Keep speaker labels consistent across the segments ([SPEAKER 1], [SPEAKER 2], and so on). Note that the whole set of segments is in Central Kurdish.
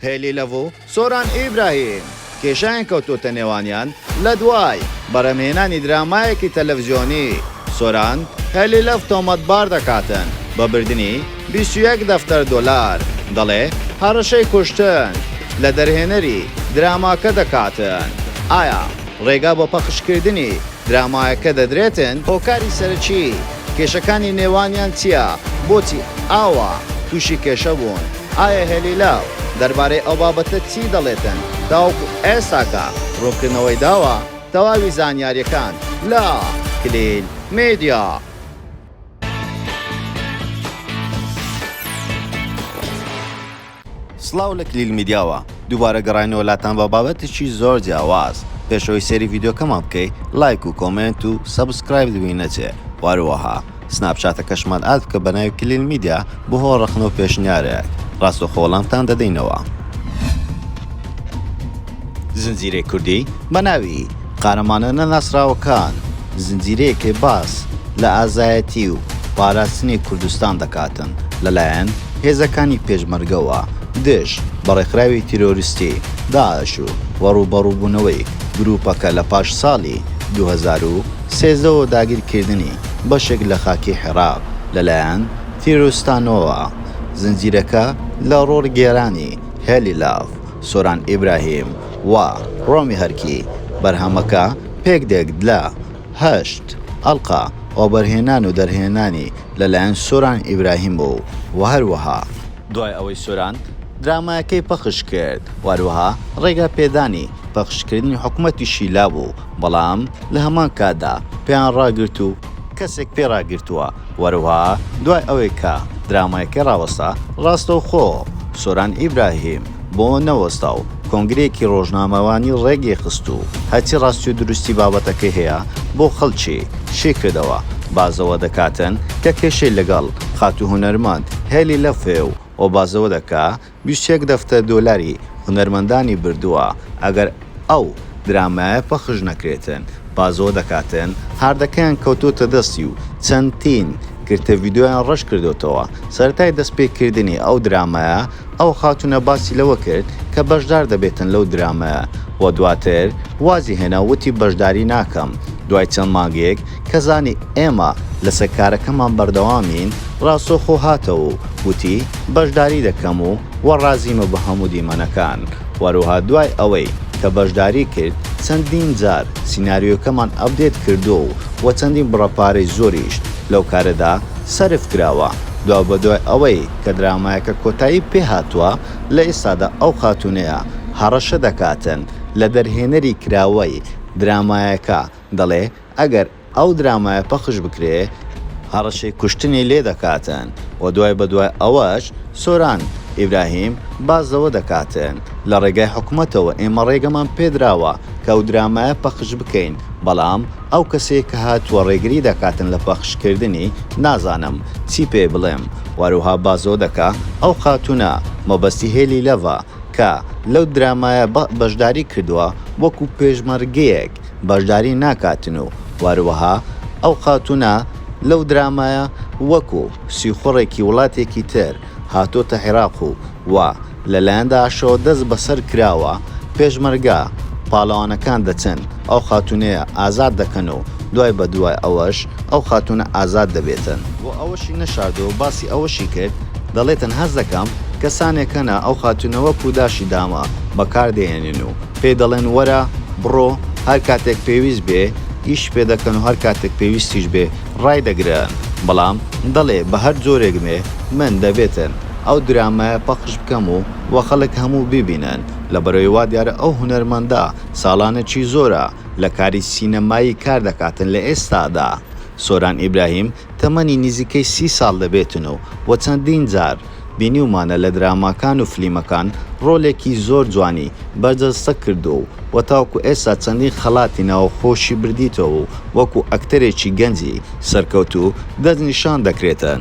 [SPEAKER 1] هێلی لەڤ و سۆران ئیبراهیم کێشەیان کەوتۆتە نێوانیان لە دوای بەرهەمهێنانی درامایەکی تەلەفزیۆنی، سۆران هێلی لەڤ تۆمەتبار دەکاتن بە بردنی 21 دەفتەر دۆلار، دەڵێ هەڕەشەی کوشتن لە دەرهێنەری دراماکە دەکاتن. ئایا ڕێگا بە پەخشکردنی درامایەکە دەدرێتن؟ هۆکاری سەرەکی کێشەکانی نێوانیان چیە؟ بۆچی ئاوا توشی کێشە بوون؟ ئایا هێلی لاو دەربارەی ئەو بابەتە چی دەڵێتن؟ تاوەکو ئێستاکە ڕوونکردنەوەی داوە؟ تەواوی زانیاریەکان لە کلیل میدیا. سڵاو لە کلیل میدیاوە دووبارە گەڕاینەوە لاتان بە بابەتێکی زۆر جیاواز پێش ئەوەی سەیری ڤیدیۆکەمان بکەی لایک و comment و subscribe لەبیر نەچێ وەهەروەها سناپچاتەکەشمان add بکە بەناوی کلیل میدیا بۆ هۆ ڕەخنە و پێشنیارێک ڕاستەوخۆ وەڵامتان دەدەینەوە. زنجیرەی کوردی بە ناوی، قارەمانە نەناسراوەکان، زنجیرەیەکەی باس لە ئازایەتی و پاراستنی کوردستان دەکاتن لەلایەن هێزەکانی پێشمەرگەوە دژ بە ڕێکخراوی تیرۆریستی داعش و و ڕووبەڕووبوونەوەی گرووپەکە لە پاش ساڵی 2013 وە داگیرکردنی بەشێک لە خاکی عێراق لەلایەن تیرۆریستانەوە. زنجیرەکە لە ڕۆڵگێرانی هێلی لاڤ، سۆران ئیبراهیم و ڕۆمی هەرکی، بەرهەمەکە پێکدێت لە هەشت ئەڵقە، وەبەرهێنان و دەرهێنانی لەلایەن سۆران ئیبراهیم و و هەروەها. دوای ئەوەی سۆران درامایەکەی پەخش کرد و هەروەها ڕێگا پێدانی پەخشکردنی حکومەتیشی لابوو، بەڵام لە هەمان کاتدا پێیان ڕاگرت و کەسێک پێی ڕاگرتووە و هەروەها دوای ئەوەی کە درامایەکەی ڕاوەستا ڕاستەوخۆ سۆران ئیبراهیم بۆ نەوەستا و کۆنگرەیەکی ڕۆژنامەوانی ڕێگی خست و هەرچی ڕاستی و دروستی بابەتەکەی هەیە بۆ خەڵکی شی کردەوە بازەوە دەکاتن کە کێشەی لەگەڵ خاتوو هونەرمەند هێلی لەفێ و و بازەوە دەکا 21 دەفتەر دۆلاری هونەرمەندانی بردووە ئەگەر ئەو درامایە پەخش نەکرێتن بازەوە دەکاتن هاردەکەیان کەوتۆتە دەستی و چەندین گرتە ڤیدیۆیان ڕەش کردۆتەوە سەرەتای دەست پێکردنی ئەو درامایە ئەو خاتوونە باسی لەوە کرد کە بەشدار دەبێتن لەو درامایە و دواتر وازی هێنا وتی بەشداری ناکەم دوای چەند مانگێک کە زانی ئێمە لەسەر کارەکەمان بەردەوامین ڕاستەوخۆ هاتەوە و وتی بەشداری دەکەم و وە ڕازیمە بە هەموو دیمەنەکان وەروها دوای ئەوەی کە بەشداری کرد چەندین جار سیناریۆکەمان update کردووە و وە چەندین بڕە پارەی زۆریش لەو کارەدا سەرف کراوە دوابەدوای ئەوەی کە درامایەکە کۆتایی پێهاتووە لە ئێستادا ئەو خاتوونەیە هەڕەشە دەکاتن لە دەرهێنەری کراوەی درامایەکە دەڵێ ئەگەر ئەو درامایە پەخش بکرێ هەڕەشەی کوشتنی لێ دەکاتن و دوای بەدوای ئەوەش سۆران ئیبراهیم باس لەوە دەکاتن لە ڕێگای حکومەتەوە ئێمە ڕێگەمان پێدراوە کە ئەو درامایە پەخش بکەین بەڵام ئەو کەسەی کە هاتووە ڕێگری دەکاتن لە پەخش کردنی نازانم چی پێ بڵێم وەروها باس لەوە دەکا ئەو خاتوونە مەبەستی هێلی لەڤە کە لەو درامایە بەشداری کردووە وەکو پێشمەرگەیەک بەشداری ناکاتن و وەروەها ئەو خاتوونە لەو درامایە وەکو سیخوڕێکی وڵاتێکی تر هاتۆتە عیراق و و لەلایەن داعشەوە دەست بەسەر کراوە، پێشمەرگە پاڵەوانەکان دەچن ئەو خاتوونەیە ئازاد دەکەن و دوای بەدوای ئەوەش ئەو خاتوونە ئازاد دەبێتن. وە ئەوەشی نەشاردەوە باسی ئەوەشی کرد دەڵێتن هەست دەکەم کەسانێک هەنە ئەو خاتوونە وەکو داشی دامە بەکار دەهێنن و پێی دەڵێن وەرە بڕۆ هەر کاتێک پێویست بێ ئیش پێ دەکەن و هەر کاتێک پێویستیش بێ ڕایدەگرن بەڵام دەڵێ بە هەر جۆرێک بێ من دەبێتن ئەو درامایە پەخش بکەم و وە خەڵک هەموو بیبینن لەبەرئەوەی وا دیارە ئەو هونەرمەندە ساڵانێکی زۆرە لە کاری سینەمایی کار دەکاتن لە ئێستادا سۆران ئیبراهیم تەمەنی نزیکەی 30 ساڵ دەبێتن و وە چەندین جار بینیومانە لە دراماکان و فلیمەکان ڕۆلێکی زۆر جوانی بەرجەستە کردووە و وە تاوەکو ئێستا چەندین خەڵاتی ناوخۆشی بردیتەوە و وەکو ئەکتەرێکی گەنجی سەرکەوتوو دەستنیشان دەکرێتن.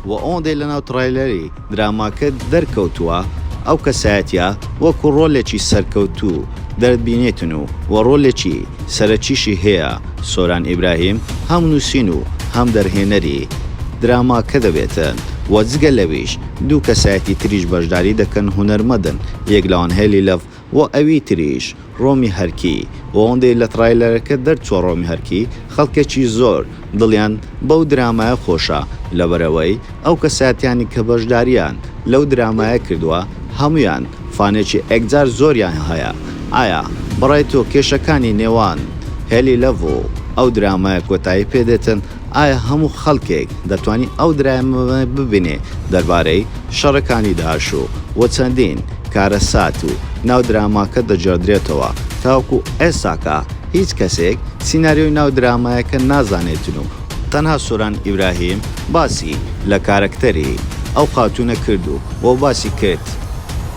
[SPEAKER 1] وە ئەوەندەی لەناو trailer ی دراماکە دەرکەوتووە ئەو کەسایەتیە وەکو ڕۆلێکی سەرکەوتوو دەربینێتن و وە ڕۆلێکی سەرەکیشی هەیە، سۆران ئیبراهیم هەم نووسین و هەم دەرهێنەری دراماکە دەبێتن. وە جگە لەویش دوو کەسایەتی تریش بەشداری دەکەن هونەرمەدن یەک لەوان هێلی لەڤ وە ئەوی تریش ڕۆمی هەرکی وە ئەوەندەی لە تڕایلەرەکە دەرچووە ڕۆمی هەرکی خەڵکێکی زۆر دڵیان بەو درامایە خۆشە لەبەرئەوەی ئەو کەسایەتیانی کە بەشداریان لەو درامایە کردووە هەموویان فانێکی ئێکجار زۆریان هەیە ئایا بەڕای تۆ کێشەکانی نێوان هێلی لەڤ و ئەو درامایە کۆتایی پێ دێتن ئایا هەموو خەڵکێک دەتوانی ئەو درامایە ببینێ دەربارەی شەڕەکانی داعش و و چەندین کارەسات و ناو دراماکە دەگێڕدرێتەوە تاوەکو ئێستاکە هیچ کەسێک سیناریۆی ناو درامایەکە نازانێتن و تەنها سۆران ئیبراهیم باسی لە کارەکتەری ئەو خاتوونە کرد و و باسی کرد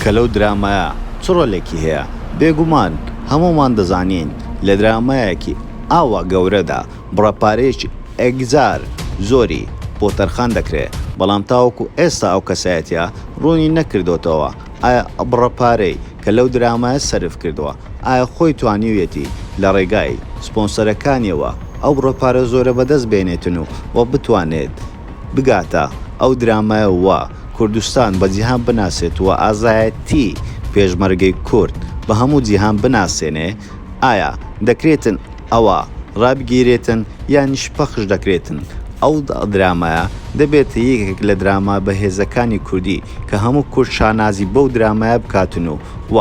[SPEAKER 1] کە لەو درامایە چ ڕۆلێکی هەیە بێگومان هەموومان دەزانین لە درامایەکی ئاوا گەورەدا بڕە پارەیەکی ئێکجار زۆری بۆ تەرخان دەکرێ، بەڵام تاوەکو ئێستا ئەو کەسایەتیە ڕوونی نەکردۆتەوە ئایا ئەو بڕە پارەی کە لەو درامایە سەرف کردووە ئایا خۆی توانیویەتی لە ڕێگای سپۆنسەرەکانیەوە ئەو بڕە پارە زۆرە بەدەست بێنێتن و وە بتوانێت بگاتە ئەو درامایە و کوردستان بە جیهان بناسێت و ئازایەتی پێشمەرگەی کورد بە هەموو جیهان بناسێنێ ئایا دەکرێتن ئەوە ڕابگیرێتن یانیش پەخش دەکرێتن، ئەو درامایە دەبێتە یەکێک لە دراما بەهێزەکانی کوردی کە هەموو کورد شانازی بەو درامایە بکاتن و و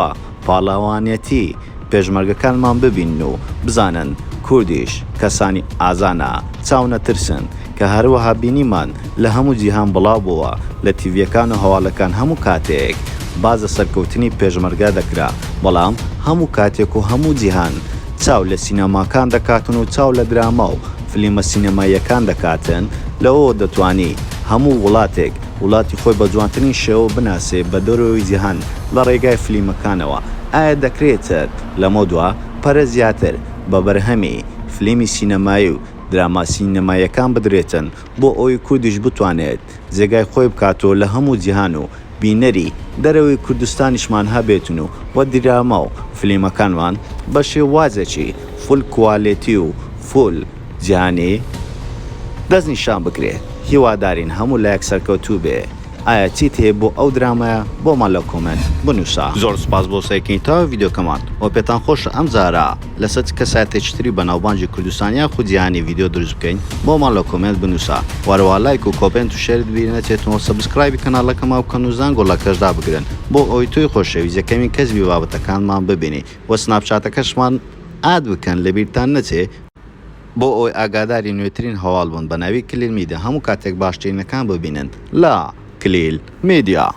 [SPEAKER 1] پاڵەوانیەتی پێشمەرگەکانمان ببینن و بزانن کوردیش کەسانی ئازانە چاونەترسن کە هەروەها بینیمان لە هەموو جیهان بڵاو بۆوە لە تیڤیەکان و هەواڵەکان هەموو کاتێک باس لە سەرکەوتنی پێشمەرگە دەکرا بەڵام هەموو کاتێک و هەموو جیهان چاو لە سینەماکان دەکاتن و چاو لە دراما و فلیمە سینەماییەکان دەکاتن لەوەوە دەتوانی هەموو وڵاتێک وڵاتی خۆی بە جوانترین شێوە بناسێ بە دەرەوەی جیهان لە ڕێگای فلیمەکانەوە ئایا دەکرێتت لەمەودوا پەرە زیاتر بە بەرهەمی فلیمی سینەمایی و دراما سینەماییەکان بدرێتن بۆ ئەوەی کوردیش بتوانێت جێگای خۆی بکاتەوە لە هەموو جیهان و بینەری دەرەوەی کوردستانیشمان هەبێتن و وە دراما و فلیمەکانمان بە شێوازێکی full quality و full جیهانی دەست نیشان بکرێ هیوادارین هەموو لایەک سەرکەوتوو بێ. ئایا چیت هەیە بۆ ئەو درامایە بۆمان لە comment بنوسە. زۆر سوپاس بۆ سەیرکردنی تەواوی ڤیدیۆکەمان وە پێتان خۆشە ئەم جارە لەسەر چ کەسایەتێکی تری بەناوبانگی کوردستان یاخود جیهانی ڤیدیۆ دروست بکەین بۆمان لە comment بنوسە وەهەروەها لایک و comment و share ت بیر نەچێتن وە subscribe ی کەناڵەکەمان بکەن و زەنگۆڵەکەش دابگرن بۆ ئەوەی تۆی خۆشەویست یەکەمین کەس بی بابەتەکانمان ببینی وە سناپچاتەکەشمان add بکەن لەبیرتان نەچێ بۆ ئەوەی ئاگاداری نوێترین هەواڵ بن بە ناوی کلیل میدیا هەموو کاتێک باشترینەکان ببینن لە کلیل میدیا.